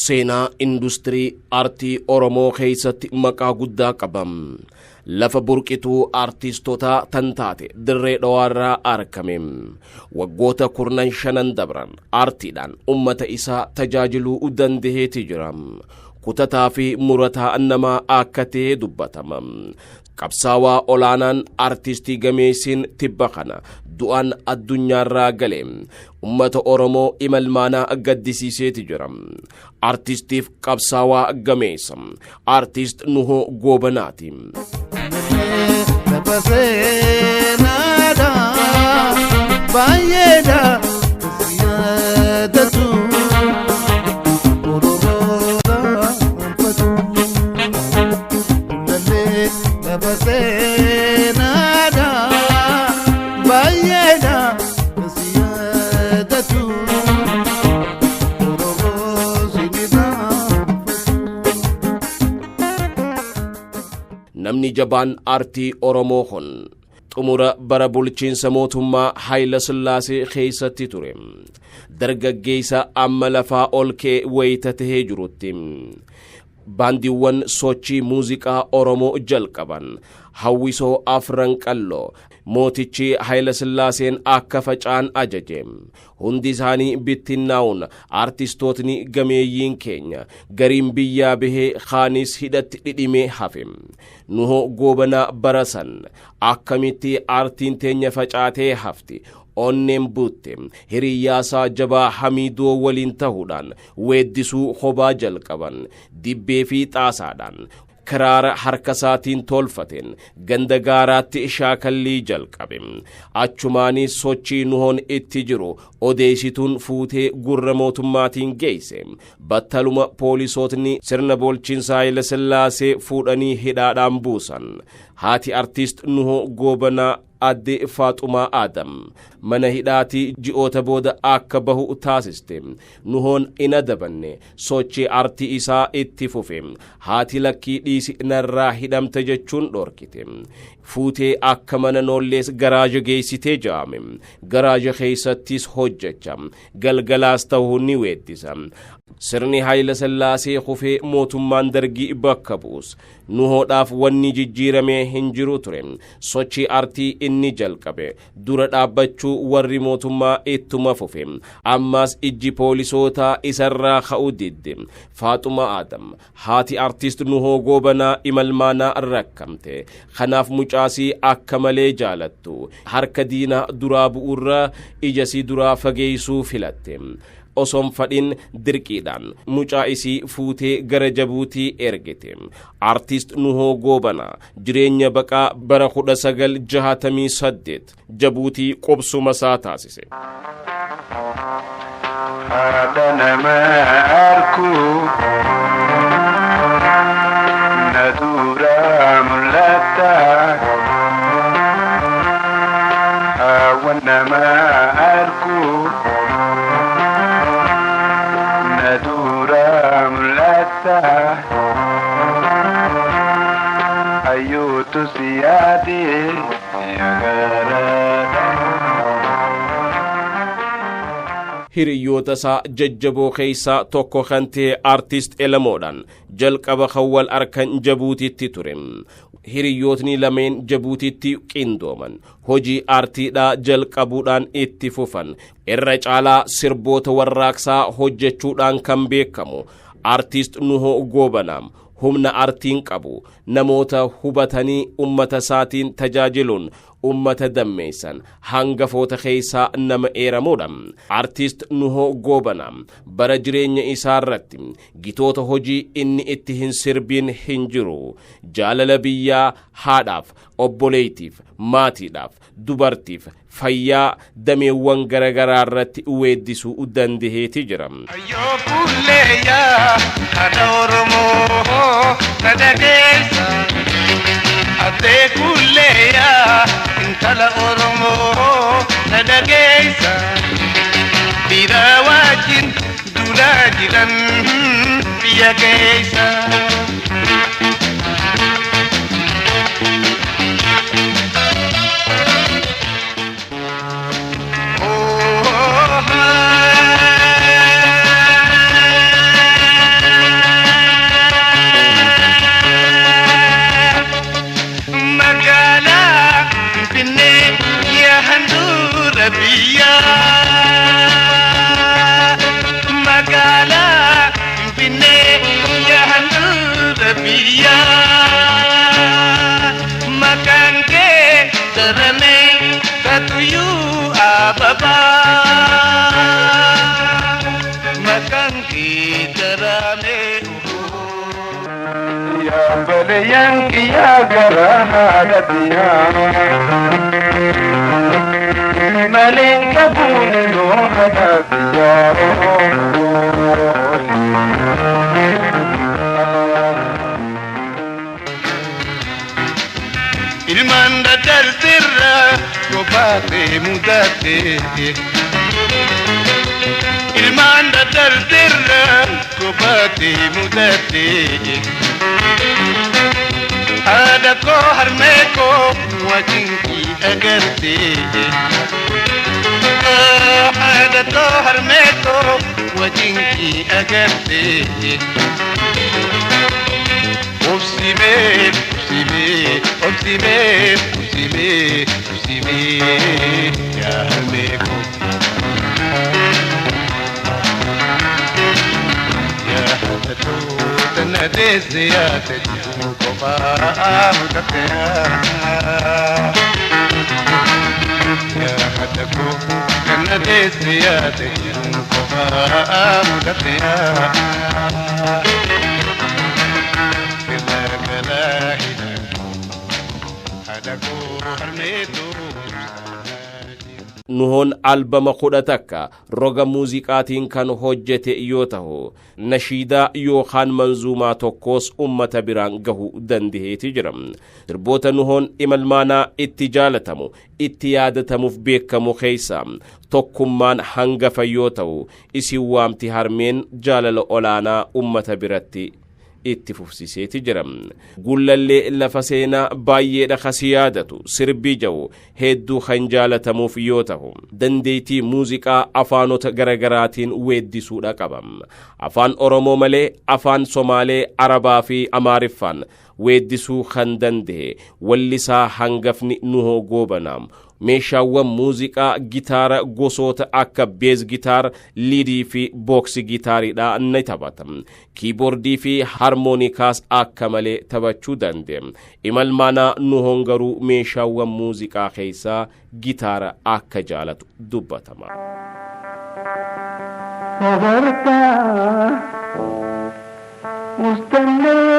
Seenaa industirii aartii Oromoo keessatti maqaa guddaa qaba. Lafa burqituu aartistoota tan taate Dirree Dhawaarraa argame. Waggoota 15 dabran aartiidhaan ummata isaa tajaajiluu dandaheeti jira. Kutataa fi murataa namaa akka ta'e dubbatama. Qabsaawaa olaanaan aartistii gameessiin tibba kana du'aan addunyaarraa gale ummata Oromoo imalmaanaa gaddisiiseeti jira. Aartistiif qabsaawaa gameessa Aartist Nuhoo Goobanaati. Lafa seenaadha baay'eedha si yaadatu Oromoodha anfatu Gullallee lafa seenaadha baay'eedha si yaadatu Oromoo sinirraanfatu. Namni jabaan aartii Oromoo kun xumura bara bulchiinsa mootummaa Haayila Sillaasee keessatti ture. Dargaggeessa amma lafaa ol ka'e wayita tahee jirutti baandiiwwan sochii muuziqaa Oromoo jalqaban Hawwisoo Afran Qalloo mootichi Haayila Sillaaseen akka facaan ajaje. Hundi isaanii bittinnaa'uun aartistootni gameeyyiin keenya gariin biyyaa bahee kaanis hidhatti dhidhimee hafe. Nuhoo Goobanaa barasan akkamitti aartiin teenya facaatee hafti? Onneen buutte. Hiriyyaasaa jabaa Hamiidoo waliin ta'uudhaan weeddisuu hobaa jalqaban. Dibbee fi xaasaadhaan kiraara harka isaatiin tolfateen ganda gaaraatti shaakallii jalqabe. Achumaanis sochii Nuhoon itti jiru odeessituun fuutee gurra mootummaatiin geesse. Battaluma poolisootni sirna bulchiinsa Haayila Sillaasee fuudhanii hidhaadhaan buusan. Haati artiist Nuhoo Goobanaa Aadde Faaxumaa Aadam mana hidhaatii ji'oota booda akka bahu taasiste. Nuhoon in adabanne, sochii aartii isaa itti fufe. Haati lakkii dhiisi, narraa hidhamte jechuun dhorkite. Fuutee akka mana noollees garaaja geessitee ja'ame. Garaaja keessattis hojjecha, galgalaas ta'uu ni weeddisa. Sirni Haayila Sillaasee kufee mootummaan Dargii bakka bu'us Nuhoodhaaf wanni jijjiiramee hin jiru ture. Sochii aartii inni jalqabe dura dhaabbachuu warri mootummaa ittuma fufe. Ammas ijji poolisootaa isarraa ka'uu didde. Faaxuma Aadam haati artist Nuhoo Goobanaa imalmaanaa rakkamte. Kanaaf mucaasii akka malee jaalattu harka diinaa duraa bu'uurraa ijasii duraa fageessuu filatte. Osoon fadhin dirqiidhaan mucaa isii fuutee gara Jabuutii ergite. Artist Nuhoo Goobanaa jireenya baqaa bara 1968 Jabuutii qubsuma isaa taasise. Haadha nama arku na dura mul'ata. Haawwan nama arku na dura mul'ata. Ayyuutu si yaade garaadha. Hiriyoota isaa jajjaboo keessaa tokko kan ta'e artist Elamoodhaan jalqaba kan wal arkan Jabuutitti ture. Hiriyootni lameen Jabuutitti qindooman hojii aartiidhaa jalqabuudhaan itti fufan. Irra caalaa sirboota warraaqsaa hojjechuudhaan kan beekamu artist Nuhoo Goobanaa humna aartiin qabu namoota hubatanii ummata isaatiin tajaajiluun ummata dammeessan hangafoota keessaa nama eeramuudha. Artist Nuhoo Goobanaa bara jireenya isaa irratti gitoota hojii inni itti hin sirbiin hin jiru. Jaalala biyyaa, haadhaaf, obboleetiif, maatiidhaaf, dubartiif, fayyaa dameewwan garaagaraa irratti weeddisuu dandaheeti jira. Ayyoo kulleeyyaa haadha Oromoo na dhageessa. Addee kulleeyyaa intala Oromoo na dhageessa. Dhiira wajjin duulaa jiran biyya keessa. Yaa kiyyaa garaa haadha biyyaa. Maleen qabuun yoo haadha biyyaa. Ilmaan daddartirra kophaatee mudatee. Ilmaan daddartirra kophaatee mudatee. Haadha koo harmee koo wajjinkii agartee. Haadha koo harmee koo wajjinkii agartee. Obsimee, obsimee, obsimee, obsimee, obsimee, yaa harmee koo. Yaa haadha koo tana deesse yaa ta'e kophaa mudatee. Yaa haadha koo tana deesse yaa ta'e kophaa mudatee. Nuhoon albama 11 roga muuziqaatiin kan hojjete yoo ta'u, nashiidaa yookaan manzuumaa tokkos ummata biraan gahuu dandaheeti jira. Sirboota Nuhoon Imalmaanaa itti jaalatamu, itti yaadatamuuf beekamu keessa Tokkummaan hangafa yoo ta'u, Isin Waamti Harmeen jaalala olaanaa ummata biratti itti fufsiiseeti jira. Gullallee lafa seenaa baay'eedha kasi yaadatu sirbii ja'u hedduu kan jaalatamuuf yoo ta'u, dandeettii muuziqaa afaanota garagaraatiin weeddisuudha qaba. Afaan Oromoo malee afaan Somaalee, Arabaa fi Amaariffaan weeddisuu kan danda'e wallisaa hangafni Nuhoo Goobanaa meeshaawwan muuziqaa gitaara gosoota akka beez gitaar, liidii fi booksi gitaariidha ni taphata. Kiiboordii fi harmoonikaas akka malee taphachuu danda'e. Imalmaanaa Nuhoon garuu meeshaawwan muuziqaa keessaa gitaara akka jaalatu dubbatama. صبرت واستنيت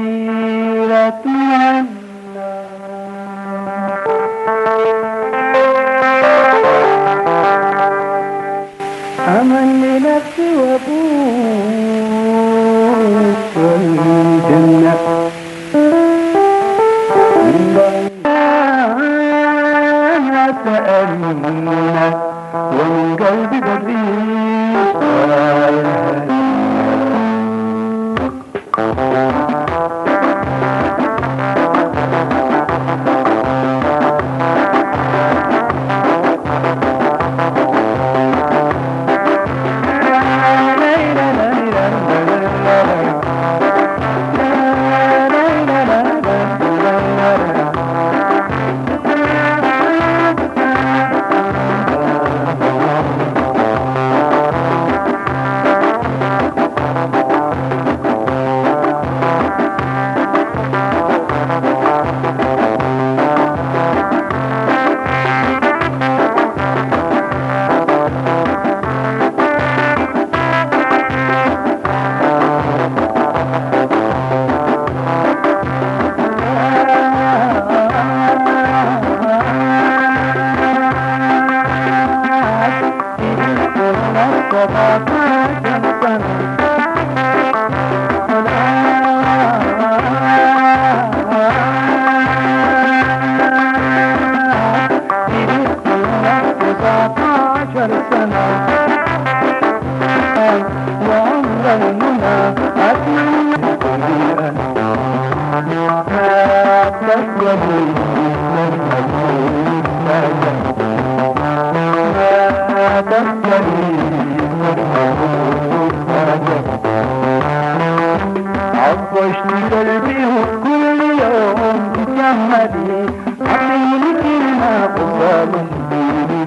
كثير أتمنى أمل لنفسي وأبوك والجنة من بعد أتأنى ومن قلبي بدري. عطشت قلبي وكل يوم تتجمدي عطيني كلمة قبال بيني.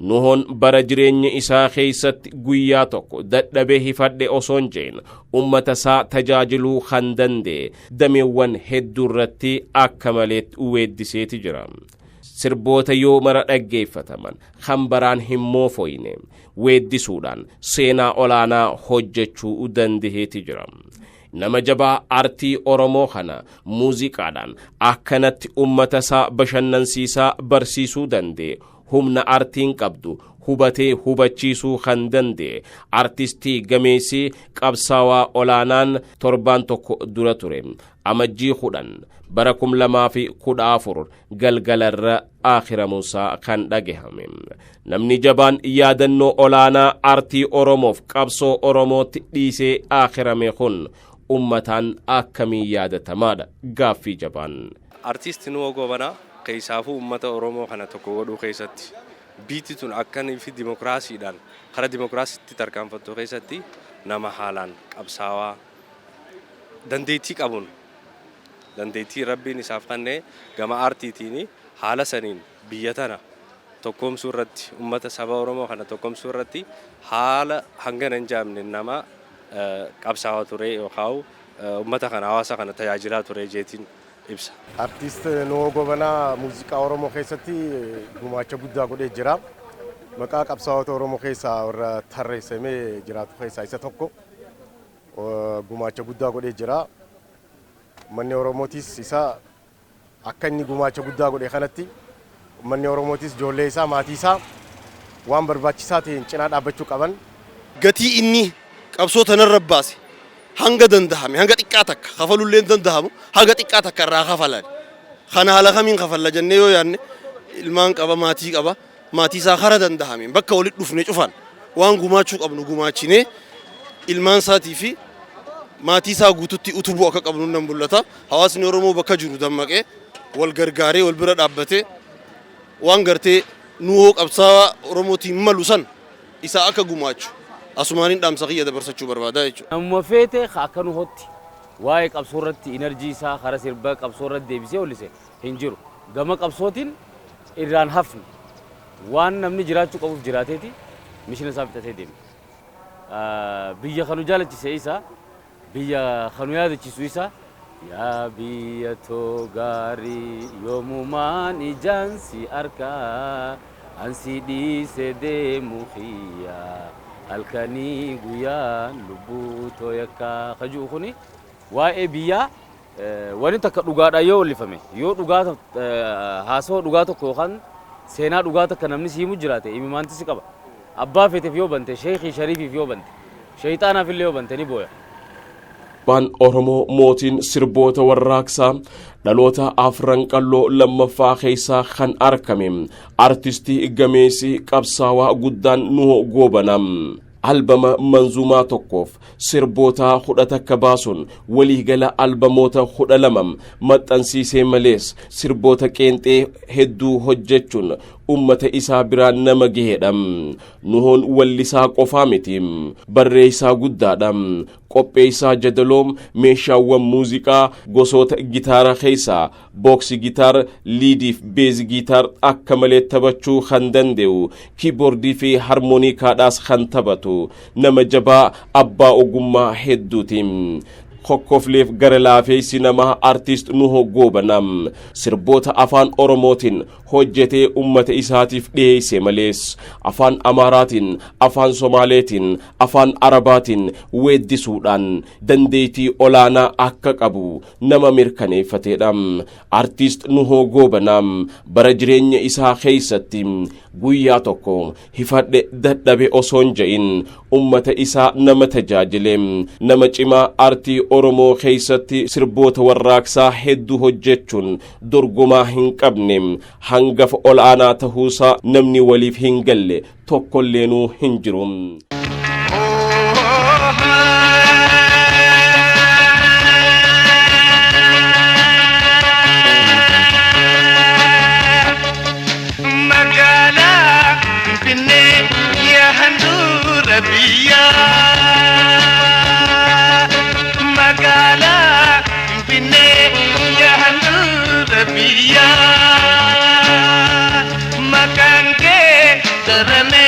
Nuhoon bara jireenya isaa keessatti guyyaa tokko dadhabee hifadhe osoo hin jeen ummata isaa tajaajiluu kan danda'e dameewwan hedduu irratti akka maleetti weeddiseeti jira. Sirboota yoo mara dhaggeeffataman kan baraan hin moofoyne weeddisuudhaan seenaa olaanaa hojjechuu dandaheeti jira. Nama jabaa aartii Oromoo kana muuziqaadhaan akkanatti ummata isaa bashannansiisaa barsiisuu danda'e, humna aartiin qabdu hubatee hubachiisuu kan danda'e artistii gameessii qabsaawaa olaanaan torbaan tokko dura ture, Amajjii 10 bara 2014 galgalarra aakhiramuusaa kan dhagahame. Namni jabaan yaadannoo olaanaa aartii Oromoof qabsoo Oromootti dhiisee aakhirame kun ummataan akkamiin yaadatamaadha gaaffii jabaan. Artiist Nuhoo Goobanaa keessaafuu uummata Oromoo kana tokko godhuu keessatti, biitti tun akkanii fi dimokiraasiidhaan karaa dimokiraasiitti tarkaanfattu keessatti nama haalaan qabsaawaa, dandeettii qabuun, dandeettii Rabbiin isaaf kennee gama aartiitiin haala saniin biyya tana tokkoomsuu irratti, uummata saba Oromoo kana tokkoomsuu irratti haala hangana hin jaamne nama qabsaawaa ture yookaan uummata kana, hawaasa kana tajaajilaa ture jeetiin ibsa. Artiist Nuhoo Goobanaa muuziqaa Oromoo keessatti gumaacha guddaa godhee jira. Maqaa qabsaa'ota Oromoo keessaa warra tarreessamee jiraatu keessaa isa tokko. Gumaacha guddaa godhee jira. Uummanni Oromootis isa akka inni gumaacha guddaa godhe kanatti uummanni Oromootis ijoollee isaa, maatii isaa waan barbaachisaa ta'een cinaa dhaabbachuu qaban. Gatii inni qabsoo tanarra baase hanga dandahame, hanga xiqqaa takka kafalullee hin dandahamu, hanga xiqqaa takka irraa kafalan. Kana haala kamiin kafalla jennee yoo yaadne, ilmaan qaba, maatii qaba, maatii isaa kara dandahameen bakka walitti dhufne cufan waan gumaachuu qabnu gumaachinee ilmaan isaatii fi maatii isaa guututti utubuu akka qabnu nan mul'ata. Hawaasni Oromoo bakka jiru dammaqee wal gargaaree wal bira dhaabbatee waan gartee Nuhoo qabsaa'aa Oromootiin malu san isaa akka gumaachu asumaaniin dhaamsa kiyya dabarsachuu barbaada jechuudha. Namuma feete ka akka Nuhootti waa'ee qabsoo irratti energy isaa kara sirba qabsoo irratti deebisee hollise hin jiru. Gama qabsootiin irraan hafne, waan namni jiraachuu qabuuf jiraateeti mission isaa fixatee deeme. Biyya kanu jaalachise isa, biyya kanu yaadachiisu isa. Yaa biyya too gaarii, yoomumaan ijaan si arkaa, ansi dhiise deemu kiyya halkanii guyyaan lubbuu too yakkaa kajuu kuni waa'ee biyyaa. Wani takka dhugaadhaan yoo wallifame, yoo dhugaa haasawa dhugaa tokko yookaan seenaa dhugaa takka namni si himu jiraate, imimaanti si qaba. Abbaa feeteef yoo bante, sheekii shariifiif yoo bante, shayxaanaaf illee yoo bante ni booya. Abbaan Oromoo mootiin sirboota warraaqsaa dhaloota Afran Qalloo lammaffaa keessaa kan argame artistii gameessi qabsaawaa guddaan Nuhoo Goobanaa albama manzuumaa tokkoof sirboota 11 baasuun waliigala albamoota 12 maxxansiisee malees sirboota qeenxee hedduu hojjechuun ummata isaa biraan nama gahedha. Nuhoon wallisaa qofaa miti, barreessaa guddaadha. Qopheessaa jadaloo meeshaawwan muuziqaa gosoota gitaara keessaa box guitar, leadiif bass guitar akka malee taphachuu kan danda'u, kiiboordii fi harmoonikaadhaas kan taphatu nama jabaa abbaa ogummaa hedduuti. Kokkofleef gara laafeessi namaa artist Nuhoo Goobanaa sirboota afaan Oromootiin hojjetee ummata isaatiif dhiyeesse malees afaan Amaaraatiin, afaan Somaaleetiin, afaan Arabaatiin weeddisuudhaan dandeettii olaanaa akka qabu nama mirkaneeffateedha. Artist Nuhoo Goobanaa bara jireenya isaa keessatti guyyaa tokko hifadhe dadhabe osoo hin je'in ummata isaa nama tajaajile, nama cimaa artii Oromoo keessatti sirboota warraaqsaa hedduu hojjechuun dorgomaa hin qabne hangafa ol'aanaa tahuusaa namni waliif hin galle tokkolleenuu hin jiru. Magaalaa Finfinnee, yaa handhuura biyyaa. Magaalaa Finfinnee, yaa handhuura biyyaa. Maqaan kee daramee.